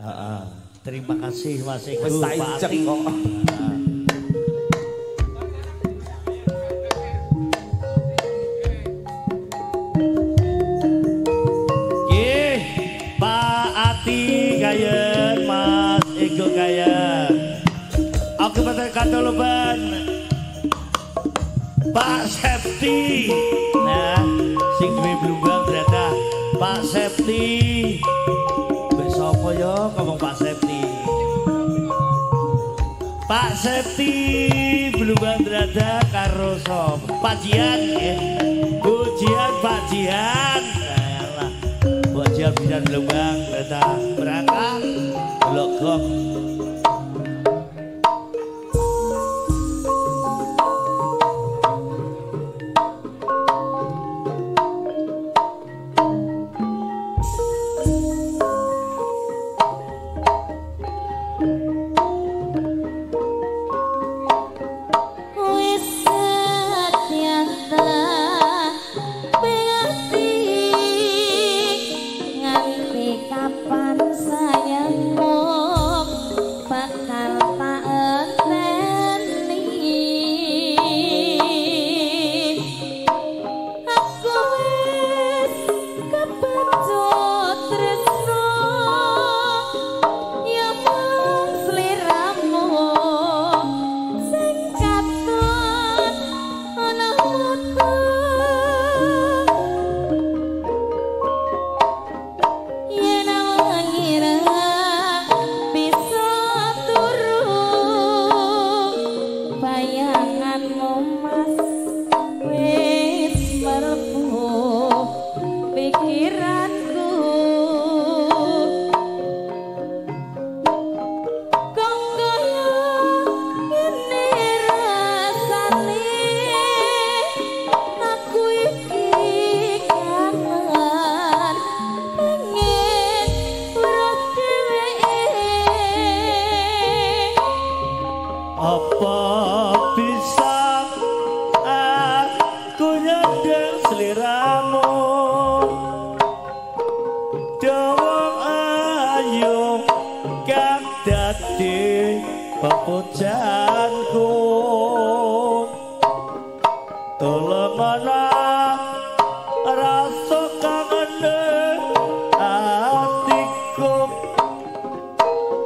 Heeh. Terima kasih Mas Ego. Wis tak injek kok. Nggih, Pak Ati Kayen, Mas Ego Kayen. Aku patek katoloban Pak Septi. Nah, sing duwe blumbang ternyata Pak Septi. Wis sapa ya ngomong Pak Septi? Pak Septi blumbang ternyata karo sapa? Pak Jian nggih. Bu Jian, Pak Jian. Alah. Bu Jian bisa blumbang ternyata berangkat blok. Kapan sayangmu bakal tak enteni? Aku wis kepecut tresno ya mung sliramu sing katon ana mata. Pikiranku kok kaya ngene rasane, aku iki kangen pengen weruh dheweke. Apa bisa aku nyandeng sliramu? Dawang ayu kang dadi pepujanku, tolong ana rasa kangen atiku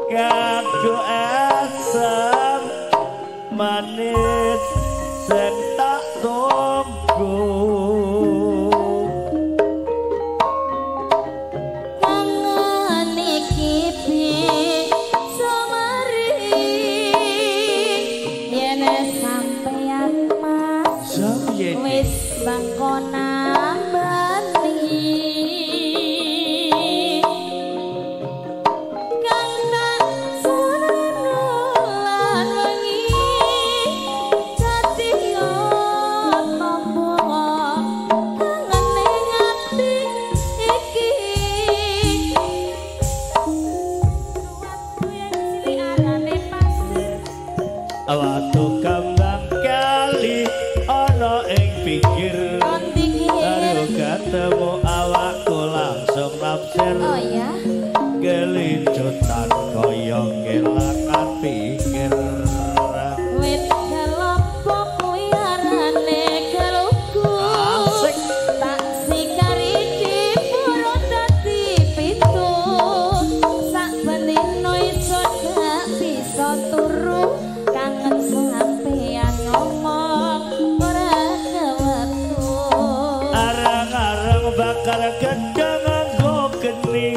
kanggo asam manis sing tak tunggu. Wis bangko nambani kang tak sono lan wengi dadi tombo kangene ati iki. Watu yang cilik arane pasir, watu kambang kali ana ing pinggir, baru ketemu awakku langsung nafsir. Oh ya, kelincutan kaya kelangan pikir. Wit kelopo kuwi arane keluku, tak sikari dipuro dadi pitu, sak benino iso gak bisa turu, kangen sampeyan ngomong ora kewetu. Arang-arang bakar gedang nganggo geni,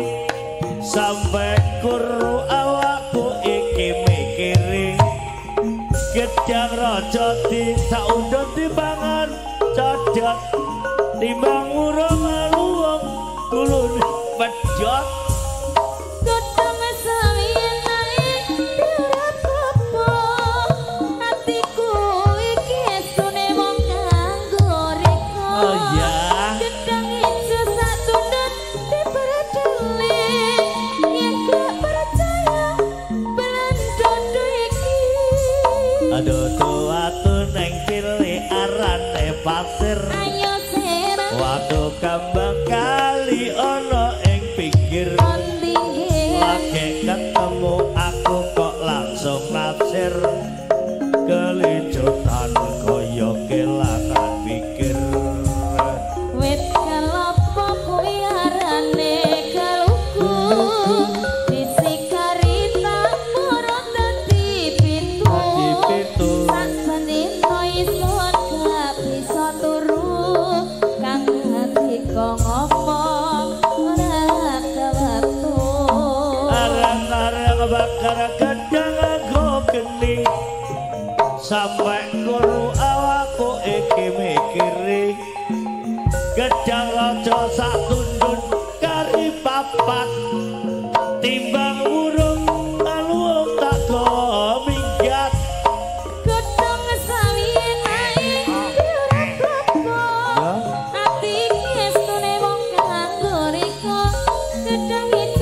sampe kuru awakku iki mikiri. Gedang raja di saundut dipangan codot, timbang urung luwung kulun pedhot. Aduh watu neng cilik arane pasir, ayo serang watu kambang kali ana ing pinggir, lagi Bakar gedang nggo geni sampai guru awakku iki mikiri gedang raja sak tundun kari papat timbang urung aluwung tak go minggat gedang sawi naik ora apa ati estune wong kanggo rika gedang.